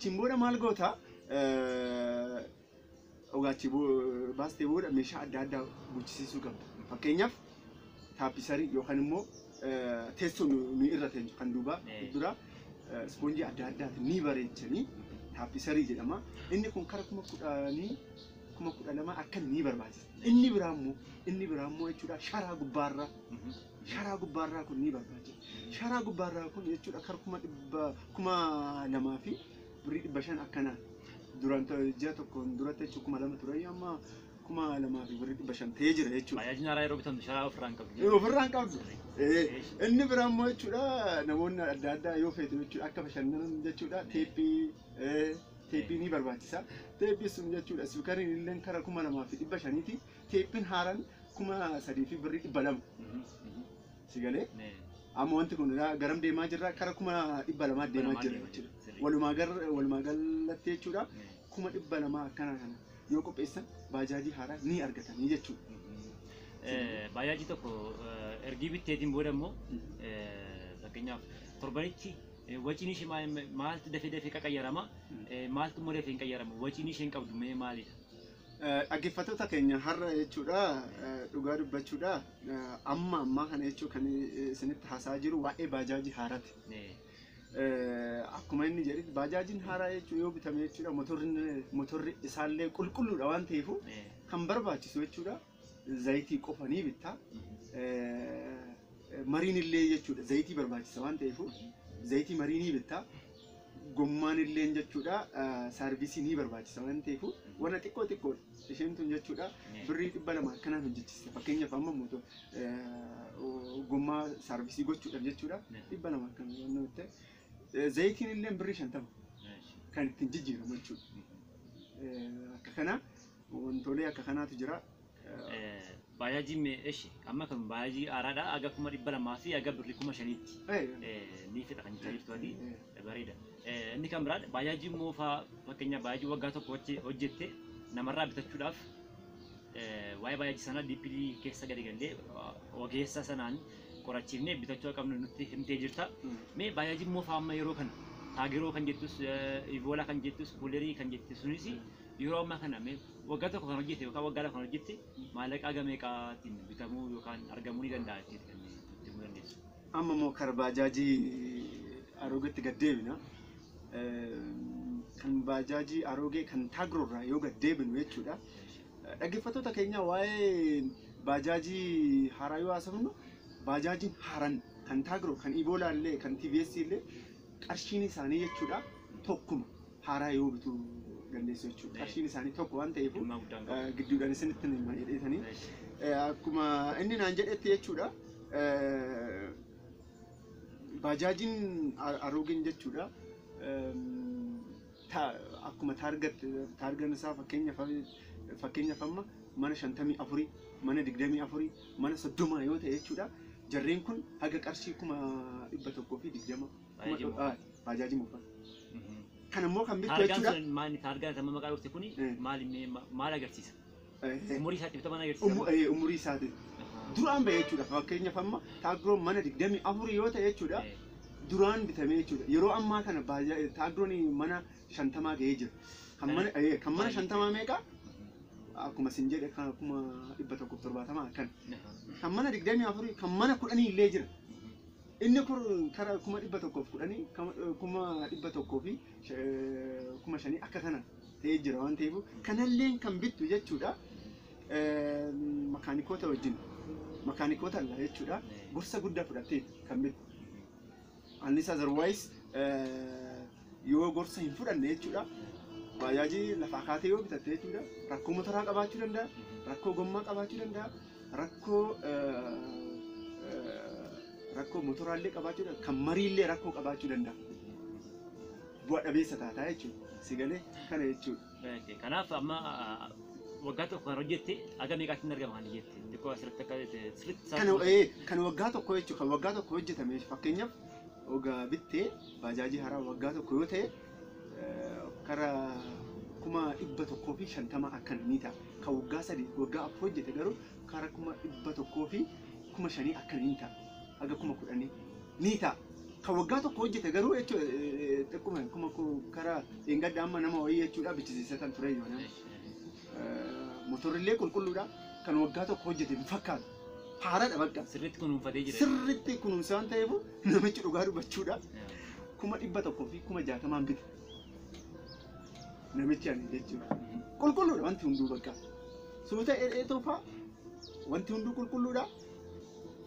Achiin booda maal goota? Dhugaachi baastee booda meeshaa adda addaa guchisiisuu qabda. Fakkeenyaaf taappisarii yookaan immoo teessoo nu irra teenyu kan duubaa dura ispoonjii adda addaatiin ni bareechanii taappisarii jedhama. Inni kun kara 10,000 12,000 akka ni barbaachisa. Inni biraa immoo jechuudha sharaa gubbaarraa. Sharaa gubbaarraa kun ni barbaachisa. Sharaa gubbaarraa kun jechuudha kara 100,000 2,500 akkanaa. Duraan ji'a tokkoon duratti jechuun 2,000 ture, amma 2,500 ta'ee jira jechuudha. Baajaajiin haaraa yeroo bitamtu sharaa ofirraa hin qabdu. Ofirraa hin qabdu. Inni biraa immoo jechuudha namoonni adda addaa yoo feete jechuudha akka bashannanan jechuudha teeppii ni barbaachisa. Teeppii sun jechuudha speakeriin illee kara 2,500ti. Teeppiin haaraan 3,200. Si galee? Amma wanti kun garam deemaa jirra? Kara 200,000 deemaa jira jechuudha. Walumaa galatti jechuudha 200,000 akkana kana yoo qopheessan baajaajii haaraa ni argatanii jechuudha. Baajaajii tokko ergii bitteetiin booda immoo fakkeenyaaf torbanitti waciin ishee maaltu dafee dafee qaqayyarama, maaltu immoo dafee hin qayyaramu, waciin ishee hin qabdu mee maalidha? Dhaggeeffattoota keenya, har'a jechuudha dhugaa dubbachuudha amma ammaa kana jechuu kan isinitti haasa'aa jiru waa'ee baajaajii haaraati. Akkuma inni jedhe baajaajiin haaraa jechuun yoo bitame jechuudha motorri isaallee qulqulluudha waan ta'eef kan barbaachisu jechuudha zayitii qofa ni bitta. Mariin illee jechuudha zayitii barbaachisa waan ta'eef zayitii marii ni bitta. Gommaan illee jechuudha saarvisii ni barbaachisa waan ta'eef wanna xiqqoo xiqqoodha. Isheen tun jechuudha birrii 200 akkanaan hojjechiiste. Fakkeenyaaf amma moto gommaa saarvisii gochuudhaaf jechuudha 200 akkana ta'e. Zayitiin illee birrii 50 kan ittiin jijjiiramu jechuudha. Akka kana wantoolee akka kanaatu jira. Baajaajiin eshi amma kan baajaajii haaraadha aga 200,000 fi aga birrii 5,000tti ni fixa kan jechaa jirtu ati, bareeda. Inni kan biraan baajaajii moofaa, fakkeenyaaf baajaajii waggaa tokko hojjette namarraa bitachuudhaaf waa'ee baajaajii sanaa deeply keessa gadi gallee ogeessa sanaan qorachiifnee bitachuu akka qabnu nutti himtee jirta. Mee baajaajii moofaa amma yeroo kana Taagroo kan jettus, Ivoolaa kan jettus, Kuulerii kan jettu sunis yeroo ammaa kana mee waggaa tokko kan hojjete yookaan waggaa 2 kan hojjette maallaqa haga meeqaatiin bitamuu yookaan argamuu ni danda'a jettee kan nutti himuu dandeessu? Amma immoo kara baajaajii aroogetti gad deebina. Kan baajaajii aroogee kan taagroorraa yoo gad deebinu jechuudha. Dhaggeeffattoota keenya, waa'ee baajaajii haaraa yoo haasofnu baajaajiin haaraan kan taagroo, kan Iboolaa illee, kan TVS illee qarshiin isaanii jechuudha tokkuma haaraa yoo bituu dandeessu jechuudha. Qarshiin isaanii tokko waan ta'eef Dhimma guddaan qabu. Gidduudhaan isinitti hima jedheetanii. Akkuma inni naan jedhetti jechuudha. Baajaajiin aroogeen jechuudha. Akkuma taargan isaa fakkeenyaaf amma mana 54, mana 24, mana 30 yoo ta'e jechuudha. Jarreen kun haga qarshii 120,000. Bajaajii moofaa. Bajaajii moofaa. Kan immoo kan bittu Taargaan jechuudha. sun maali? Taargaan sama maqaa dhufte kuni maali mee maal agarsiisa? Umurii isaatti bitaman agarsiisa. Umurii isaati. Duraan ba'e jechuudha. Fakkeenyaaf amma taagiroon mana 24 yoo ta'e jechuudha. Duraan bitamee jechuudha. Yeroo ammaa kana taagiroon mana 50 ga'ee jira. Kan mana 50 meeqa? Akkuma isin jedhe kan 170,000 akkan. Kan mana 24 kan mana 10 illee jira. Inni kun kara 110,000, 100,000 fi 5,000 akka kana ta'ee jira waan ta'eef kanallee kan bittu jechuudha. Makaanikoota wajjin, makaanikoota irraa jechuudha gorsa guddaa fudhattee kan bittu. Unless otherwise yoo gorsa hin fudhanne jechuudha baajaajii lafaa kaatee yoo bitatte jechuudha rakkoo motoraa qabaachuu danda'a, rakkoo gommaa qabaachuu danda'a, rakkoo motoraallee qabaachuu danda'a, kan mariillee rakkoo qabaachuu danda'a. Bu'a dhabeessa taataa jechuudha. Si galee? Kana jechuudha. Kanaaf amma waggaa tokko kan hojjette haga meeqaatti hin argama kan jette xiqqoo asirratti akka sirriitti Kan waggaa tokko jechuudha. Kan waggaa tokko hojjetame fakkeenyaaf waggaa bittee baajaajii haaraa waggaa tokko yoo ta'e kara 150,000 akkan ni ta'a. Kan waggaa 3, waggaa 4 hojjete garuu kara 105,000 akkan ni ta'a. Haga 10,000 ni ta'a. Kan waggaa tokko hojjete garuu jechuudha xiqquma kuma karaa dheengadda amma nama wayii jechuudha bichisiisatan ture yoo nama. Motorrillee qulqulluudha. Kan waggaa tokko hojjete hin fakkaatu. Haaraadha bakka. Sirriitti kunuunfatee jira. Sirriitti kunuunsa waan ta'eef namichi dhugaa dubbachuudha. 160,000 bite. Namichi ani jechuudha. Qulqulluudha wanti hunduu bakka. Suuta dheedhee wanti hunduu qulqulluudha.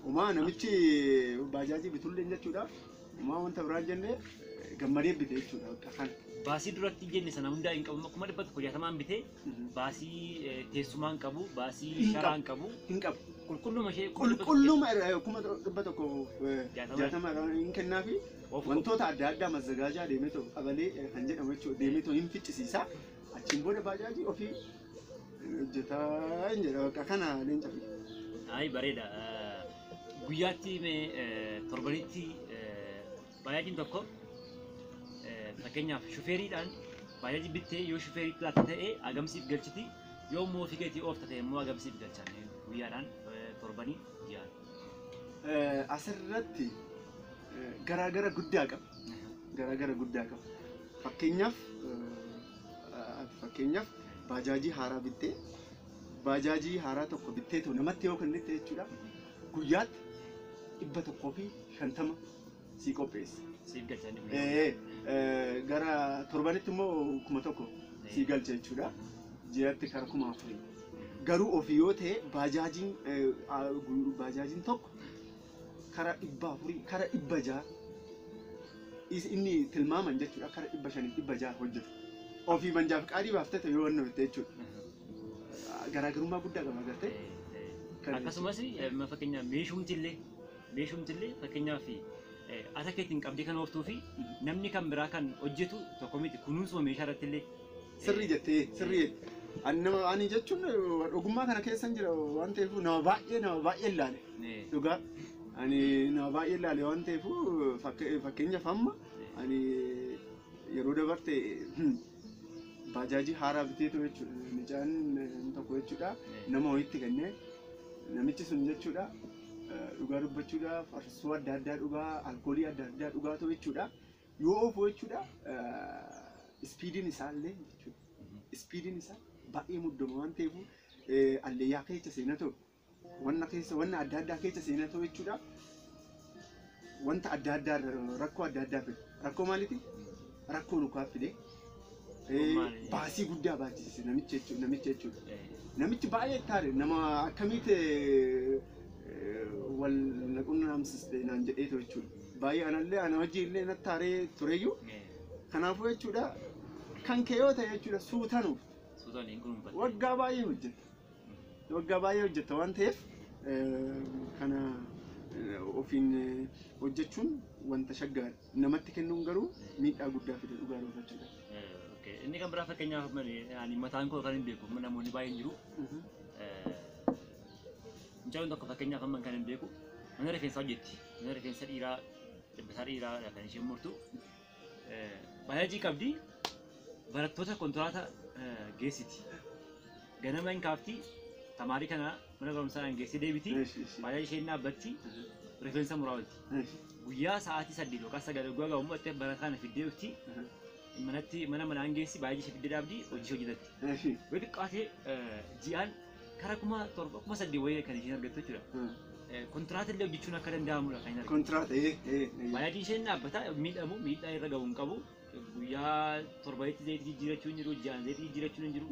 Homaa namichi baajaajii bitullee jechuudha. Homaa wanta biraa jennee gammadee bite jechuudha bakka kana. Baasii duratti jenne sana hundaa hin qabu 160,000 bitee baasii teessumaa hin qabu, baasii sharaa hin qabu. Hin qabu. Qulqulluma ishee Qulqulluma 160,000 hin kennaafi wantoota adda addaa mazzagaajaa deemeetoo qabalee kan jedhamu jechuudha deemeetoo hin ficcisiisa. Achiin booda baajaajii ofii hojjetaa hin jedha bakka kana leenca fi. Ayi bareeda. Guyyaatti torbanitti baajaajiin tokko fakkeenyaaf shufeeriidhaan baajaajii bittee yoo shufeeriitti laatte ta'e agamsiif galchiti yoo immoo ofii keetii oofta ta'e immoo agamsiif galchan guyyaadhaan torbanii ji'aan. Asirratti garaagara guddaa qaba. Garaagara guddaa qaba. Fakkeenyaaf baajaajii haaraa bittee baajaajii haaraa tokko bittee ta'u namatti yoo kennite jechuudha guyyaatti 150 sii qopheessa. Siif galchan. Gara torbanitti immoo 1000 sii galcha jechuudha. Ji'aatti kara 4000. Garuu ofii yoo ta'e baajaajiin tokko kara 400 kara 600 inni tilmaaman jechuudha kara 500 600 hojjetu. Ofii manjaaf qaadii baaftee yoo wanna bitte jechuudha. Garaagarummaa guddaa qaba agartee. Akkasumas fakkeenyaaf meeshumti illee fakkeenyaaf ata keetiin qabdee kan ooftuu fi namni kan biraa kan hojjetu tokko miti kunuunsuma meeshaa irratti illee. Sirrii jettee sirrii jette. Ani jechuun ogummaa kana keessa jira waan ta'eef nama baay'ee ilaale. Dhugaa ani nama baay'ee ilaale waan ta'eef fakkeenyaaf amma ani yeroo dabarte baajaajii haaraa biteetu jechuudha. Mucaan tokko jechuudha nama wayitti kennee namichi sun jechuudha dhugaa dubbachuudha farsoo adda addaa dhugaa alkoolii adda addaa dhugaatu jechuudha. Yoo oofu jechuudha ispiidiin isaa illee jechuudha. Ispiidiin isaa baay'ee muddama waan ta'eef alleeyyaa keessa seenaa ta'u wanna keessa wanna adda addaa keessa seenaa ta'u jechuudha. Wanta adda addaa rakkoo adda addaa fide. Rakkoo maaliiti? Rakkoo lukaa fide. Baasii guddaa baachise namicha jechuudha. Namichi baay'ee taare nama akkamitti wal naqunnamsiste naan jedheetu jechuudha. Baay'ee anallee ana wajjin illee natti taaree tureyyuu. Kanaafuu jechuudha kan kee yoo ta'e jechuudha suutanuuf. Waggaa baay'ee hojjetta. Waggaa baay'ee hojjetta waan ta'eef kana ofiin hojjechuun wanta shaggaadha. Namatti kennuun garuu miidhaa guddaa fide dhugaa dubbachuudha. Inni kan biraa fakkeenyaaf ani mataan koo kan hin beeku namoonni baay'een jiru. Mucaan tokko fakkeenyaaf amma kan hin beeku mana rifeensaa hojjetti. Mana rifeensa dhiiraa dabbasaa dhiiraa kan isheen murtu. Baajaajii qabdi barattoota kontiraata geessiti. Ganama hin kaafti tamaarii kana mana barumsaa geessee deebiti. Baajaajii isheen dhaabbatti rifeensa muraa oolti. Guyyaa sa'aatii 8 yookaan 9 guyyaa gahu immoo barataa kana fiddee dhufti. Manatti mana manaan geessi baay'ee ishee fiddee dhaabdi hojii ishee hojjetatti. Yoo xiqqaatee ji'aan kara 7,000 8,000 wayii kan isheen argattu jechuudha. Kontiraata illee hojjechuun akka danda'amudha kan hin argamu. Kontiraata. Baay'ee isheen dhaabbata miidhamu miidhaa irra gahu hin qabu. Guyyaa torbanitti zayitii jijjiirachuun hin jiru, ji'aan zayitii jijjiirachuun hin jiru.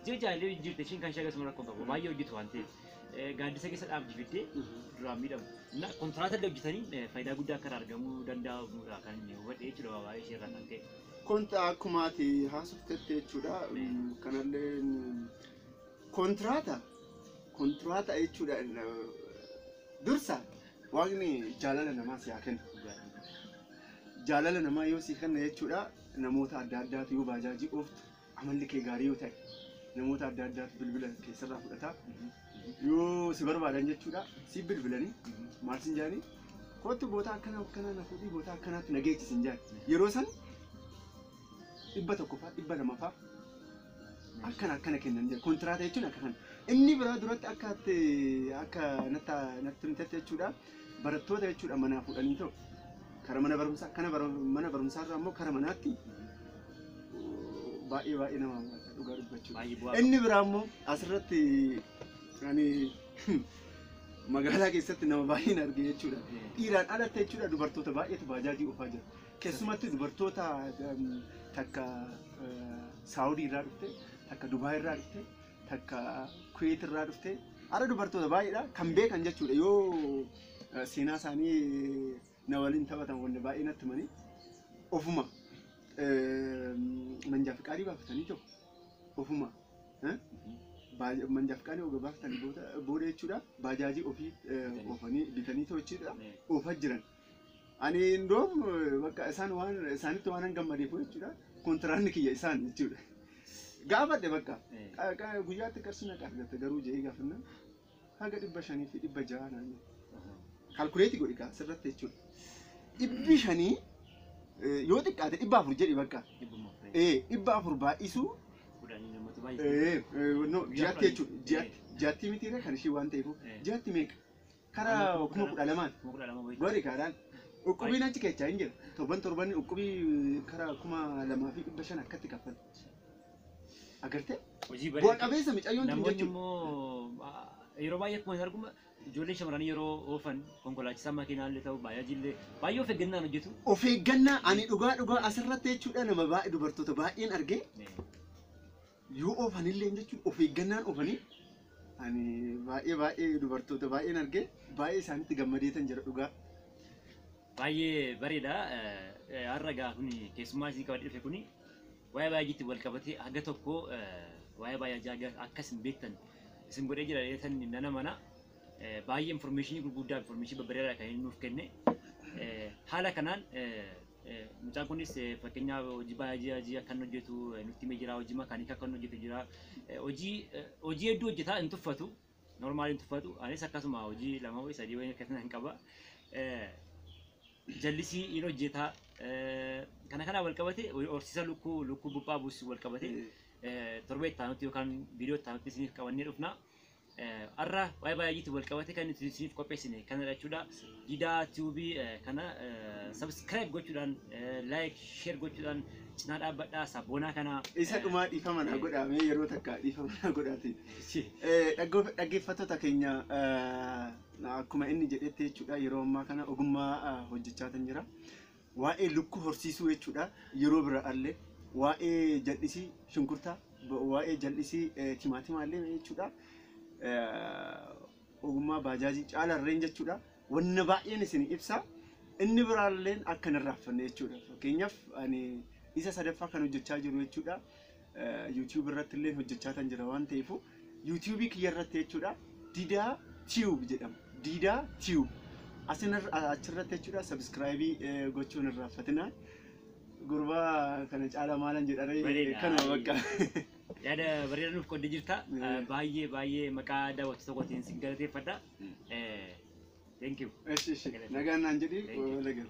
Ji'a jaallee jijjiirte isheen kan ishee agarsiisu rakkoo qabu. Baay'ee hojjetu waan ta'eef. Gaaddisa keessa dhaabdi fiddee duraan miidhamu. Kontiraata illee hojjetanii faayidaa guddaa akka irraa argamuu danda'amudha kan inni hubadhe jechuudha baay'ee ishee irraa kan ka'e. Konta akkuma ati haasoftetti jechuudha. Kanallee kontiraata jechuudha. Dursa waaqni jaalala namaa si haa kennu. Jaalala namaa yoo si kenna jechuudha namoota adda addaatu yoo baajaajii ooftu amalli kee gaarii yoo ta'e namoota adda addaatu bilbila keessarraa fudhata. Yoo si barbaadan jechuudha si bilbilanii maal sin jaanii kootu boota akkanaa akkanaa na fuudhii boota akkanaatti na geechisi sin jaani. Yeroo san 100 fa'aa 200 fa'aa akkana akkana kennan jira. Kontiraata jechuun akka kana. Inni biraa duratti akka natti himtetti jechuudha barattoota jechuudha manaa fuudhanii ta'u Kara mana barumsaa kana mana barumsaarraa immoo kara manaatti baay'ee baay'ee nama hawwata dhugaa dubbachuu. Baay'ee bu'aa qaba. Inni biraa immoo asirratti ani magaalaa keessatti nama baay'een arge jechuudha. Dhiiraan alatti jechuudha dubartoota baay'eetu baajaajii oofaa jira. Keessumatti dubartoota takka Saawudii irraa dhufte, takka Dubaay irraa dhufte, takka Kuweet irraa dhufte. Ara dubartoota baay'eedha kan beekan jechuudha yoo seenaa isaanii na waliin taphatan wanni baay'ee natti himanii ofuma manjaa fiqaadii baafatanii jiru. Ofuma manjaa fiqaadii oga baafatanii booda jechuudha baajaajii ofii oofanii bitanii jechuudha oofaa jiran. Ani indoom bakka isaan waan isaanitti waan gammadeef jechuudha kontiraanni kiyya isaan jechuudha. Gaafadhe bakka guyyaatti qarshii meeqa argatte garuu jedhee gaafannaan haga 500 fi 600 naan jedhe. Kaalkuleetii godhi kaa asirratti jechuudha. 500 yoo xiqqaate 400 jedhi bakka. 400 baay'isuu Kudhanii namoota baay'ee. No ji'aatti jechuudha. Ji'aatti ji'aatti mitiirra kan ishii waan ta'eef ji'aatti meeqa? Karaa 12,000. 12,000 wayii. Godhi kaadhaan. Uqqubiin achi keessaa hin jiru. Torban torban uqqubii karaa 2,500 akkatti kaffala. Agartee? Hojii Bu'a bareedaa. qabeessa mucayyoon tun Namoonni jechuudha. immoo yeroo baay'ee akkuma arguma ijoolleen shamarranii yeroo oofan konkolaachisaa makiinaa illee ta'u baay'ee illee baay'ee of eeggannaan hojjetu. Of eeggannaa ani dhugaa dhugaa asirratti jechuudha nama baay'ee dubartoota baay'een argee yoo oofanillee jechuudha of eeggannaan oofanii ani baay'ee baay'ee dubartoota baay'een argee baay'ee isaanitti gammadeetan jira dhugaa. Baay'ee bareeda. Har'a gaa kun keessummaa isii qabadhee dhufe kuni waa'ee baay'eetti wal qabatee haga tokko waa'ee baay'ee akka isin beektan isin godhee jira dheetan nana mana baay'ee informeeshinii gurguddaa informeeshinii babbareedaa kan inni nuuf kenne. Haala kanaan mucaan kunis fakkeenyaaf hojii baay'ee akkan hojjetu nutti himee jira hojii makaanika akkan hojjetu jira hojii hedduu hojjetaa hin tuffatu normaali hin tuffatu anis akkasuma hojii lama wayii sadii wayii akkasuma hin qaba. Jallisii hin hojjetaa kana kana wal qabate horsiisa lukkuu lukkuu buphaa buusu wal qabate torbee itti aanutti yookaan viidiyoo itti aanutti isiniif qabannee dhufna. Har'a waa'ee baay'eetti wal qabate kan nuti isiniif qopheessine kanadha jechuudha. Didaa Tiyuubii kana subscribe gochuudhaan like share gochuudhaan cinaa dhaabbadhaa sabboonaa kana. Isa dhumaa dhiifama naa godhaamee yeroo takka dhiifama naa godhaati. Dhaggeeffattoota keenya akkuma inni jedhetti jechuudha yeroo ammaa kana ogummaa hojjechaa kan jira. Waa'ee lukkuu horsiisuu jechuudha yeroo bira allee waa'ee jal'isii shunkurtaa waa'ee jal'isii timaatimaa illee jechuudha. Ogummaa baajaajii caalarreen jechuudha. Wanna baay'een isin ibsa. Inni biraalleen akka hin irraanfanne jechuudha. Fakkeenyaaf ani isa sadaffaa kan hojjechaa jiru jechuudha. YouTube irratti illee hojjechaa kan jira waan ta'eef YouTube kiyya irratti jechuudha. Didaa Tube jedhama. Didaa Tube. Achirratti jechuudha subscribe gochuun hin irraanfatinaa. Gurbaa kana caala maalan jedharee kanuma bakka. Yaada bareedaa nuuf qoodde jirta. Baay'ee baay'ee maqaa daawwattoota kootiin sin galateeffadha. Thank you. Eshi eshi nagaan naan jedhi wal agarra.